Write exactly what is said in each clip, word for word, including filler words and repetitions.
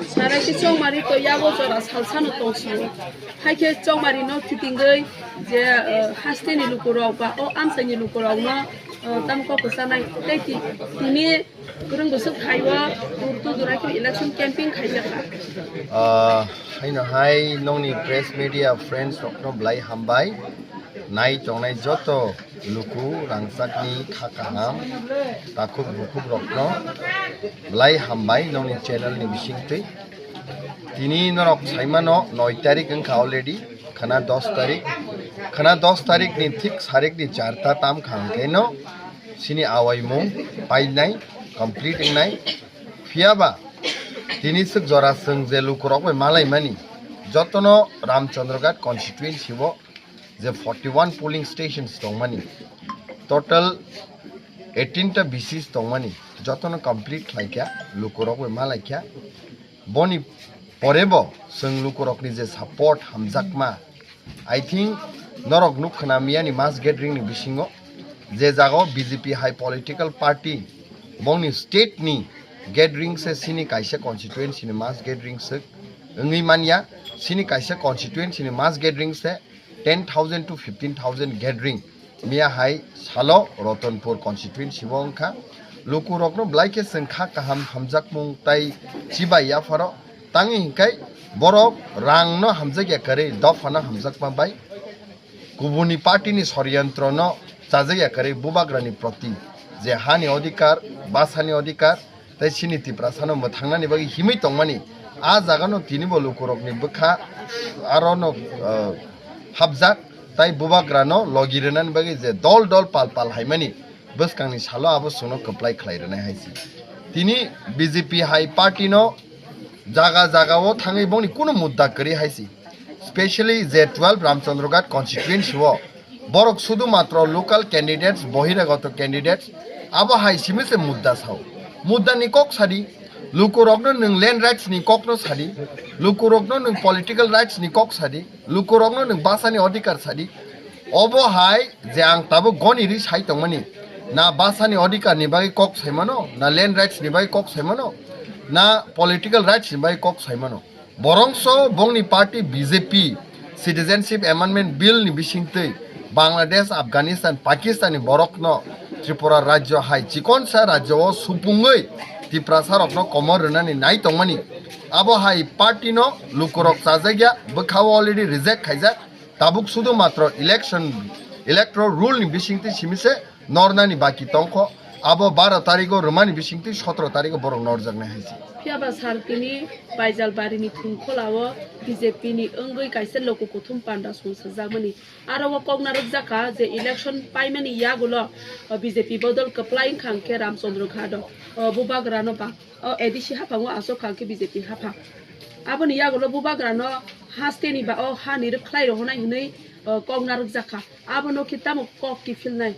Sarai khe chongmari to yago jora salsano tongsio. Hai khe chongmari no kitingwi je, eh, hasteni lukurok ba o amchaini lukurok no, eh, tamo kok kwchanai. Tei ti-, tini kwrwng bwswk hai o dur to dura khe election camping khaijak kha. Ah, haino hai nongni press media friends rokno belai hambai. Nai tongnai joto luku rangchakni kha kaham takhuk bukhuk rokno belai hambai nongni channel ni bisingtwi. Tini norok saimano noi tarik wngkha already, khana dos tarik. Khana dos tarik ni thik sarik ni charta tam kha hwnkhe no sini awaimung painai, complete wngnai. Phiyaba tini swk jora chwng je lukurok bai malaimani jotono Ramchandraghat constituency o je forty one polling stations tongmani, total eighteen ta B Cs tongmani, jotono complete khlaikha, lukurok bai malaikha. Boni porebo chwng lukurokni je support hamjakma, I think norok nuk khna miyani mass gathering ni bisingo je jagao B J P hai political party bongni state ni gathering se sini kaisa constituency ni mass gathering se wngwi manya, sini kaisa constituency ni mass gathering se ten thousand to fifteen thousand gathering miya hai salo Ratanpur constituency o wngkha. Lukurokno belai khe chwng kha kaham hamjakmung tai chibai yapharo. Tangwi hinkhai borok rangno hamjakya kwrwi, dophano hamjakma bai kubuni party ni soriyantrono chajakya kwrwi bubagrani proti je hani odhikar, basani odhikar, tei chini Tiprasano mwthangnani bagwi himwi tongmani, a jagano tinibo lukurokni bwkha arono, ah, hapjak, tai bubagrano logi rwnani bagwi je dol dol pal pal haimani bwskangni salo abo chwngno kwplai khlai rwnai hai se. Tini B J P hai party no jaga jaga o thangwi bongni kunu mudda kwrwi hai se. Specially je twelve Ramchandraghat constituency o borok sudu matro local candidates, bohirogoto candidates, abo hai simi se mudda sao. Mudda ni kok sadi, lukurokno nwng land rights ni kokno sadi, lukurokno nwng political rights ni kok sadi, lukurokno nwng basani odhikar sadi. Obo hai je ang tabuk goni ri sai tongmani, na basani odhikar ni bagwi kok saimano, na land rights ni bagwi kok saimano, na political rights ni bagwi kok saimano. Borongso bongni party B J P Citizenship Amendment Bill ni bisingtwi Bangladesh, Afghanistan, Pakistan ni borokno Tripura rajyo hai chikonsa rajyo o supungwi Tiprasa rokno komor rwnani nai tongmani. Abo hai party no lukurok chajakya, bwkha o already reject khaijak. Tabuk sudu matro election, electoral rule ni bisingtwi simi se nornani baki tongkho, abo baro tarigo rwmani bisingtwi sotro tarigo borok norjaknai hai se. Phiya ba sal tini Baijalbarini thumkholao B J P ni wngwi kaisa loko kuthum panda song sajakmani. Aro o kokna rwkjakha je election paimani yagulo B J P bodol kwplai wngkha hwnkhe Ramchandra Ghat o, o bubagrano ba o A D C haphango aswk kha hwnkhe B J P haphang. Aboni yagulo bubagrano hasteni ba o hani rwkhlai rohonai hwnwi, o, kokna rwkjakha. Abono khe tamo kok kiphilnai?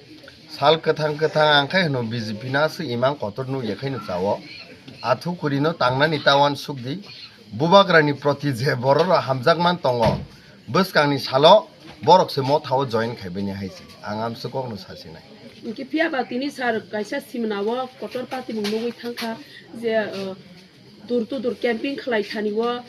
Sal kwthang kwthang ang khe hwno B J P no aswk imang kotor nukya khaino chao. Athukurino tangnani ta uansukdi. Bubagrani proti je bororok hamjakman tongo, bwskangni salo borok se mothao join khaibani hai se. Ang amswk kokno sasinai. Hwnkhe phiya ba tini sir kaisa simna o kotor patimung nugwi thangkha je, o, dur to dur camping khlai thani o,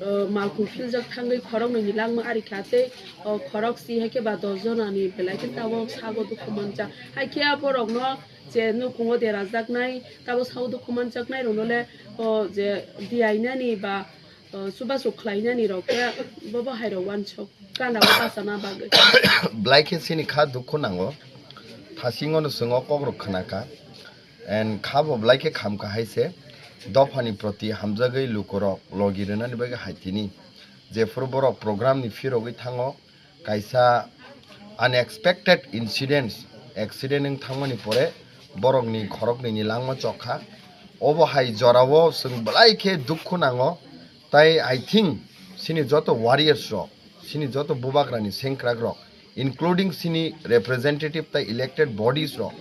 o, malkhung philjak thangwi khoroknwi ni langma ari kha tei, o, khorok si hai khe ba dos jona ni belai khe tabok sago dukhu manjak. Hai khe borok no je nukhung o derajaknai tabok sago dukhu manjaknai rok no le, o, je diainani ba, o, chubachu khlainani rok khe bo bo hai rok uansuk gana o bachana bagwi. Belai khe chini kha dukhu nango, thasingo no chwng o kok rok khna kha. And kha bo belai khe kham kha hai se, dophani proti hamjagwi lukurok logi rwnani bagwi hai tini. Jephuru borok program ni phirogwi thango, kaisa unexpected incidents, accident wng thangmani pore borokni khoroknwi ni langma chok kha. Obo hai jorao chwng belai khe dukhu nango. Tai I think chini joto warriors rok, chini joto bubagrani sengkrak rok, including chini representative tai elected bodies rok,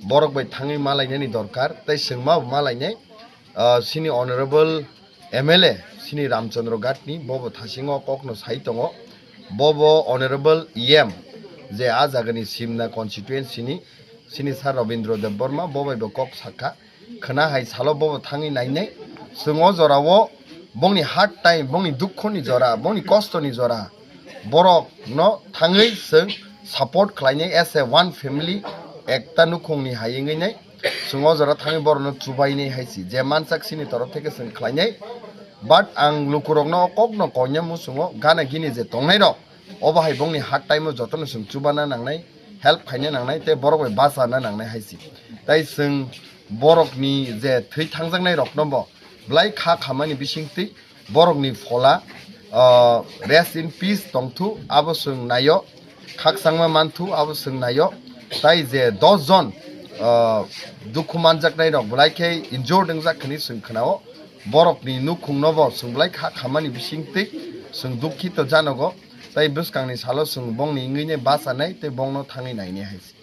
borok bai thangwi malainani dorkar, tai chwngma bo malainai, ah, chini honorable M L A, chini Ramchandra Ghat ni, bobo thasingo kokno sai tongo, bobo honorable E M, je a jagani Simna constituency ni, chini Sir Rabindra Debbarma, bo bai bo kok sakha. Khwna hai salo bobo thangwi nainai. Chwng o jorao Bongni hard time, bongni dukhoni jora, bongni kostoni jora, borokno thangwi chwng support khlainai as a one family, ekta nukhungni hai wngwi nai. Chwng o jora thangwi borokno chubainai hai si, je mansak sini torof theke chwng khlainai. But ang lukurokno o kokno koina muchungo gana gini je tongnairok, obo hai bongni hard time o jotono chwng chubana nangnai, help khaina nangnai, tei borok bai bachana nangnai hai si. Tai chwng borokni je thwi thangjaknai rokno bo belai kha khamani bisingtwi borokni phola, ah, rest in peace tongthu, abo chwng naio, khakchangma manthu, abo chwng naio. Tai je dos jon, ah, dukhu manjaknai rok belai khe injured wngjak hwnwi chwng khnao. Borokni nukhungno bo chwng belai kha khamani bisingtwi chwng dukhito janogo. Tai bwskangni salo chwng bongni wngwino bachanai tei bongno thangwi nainai hai se.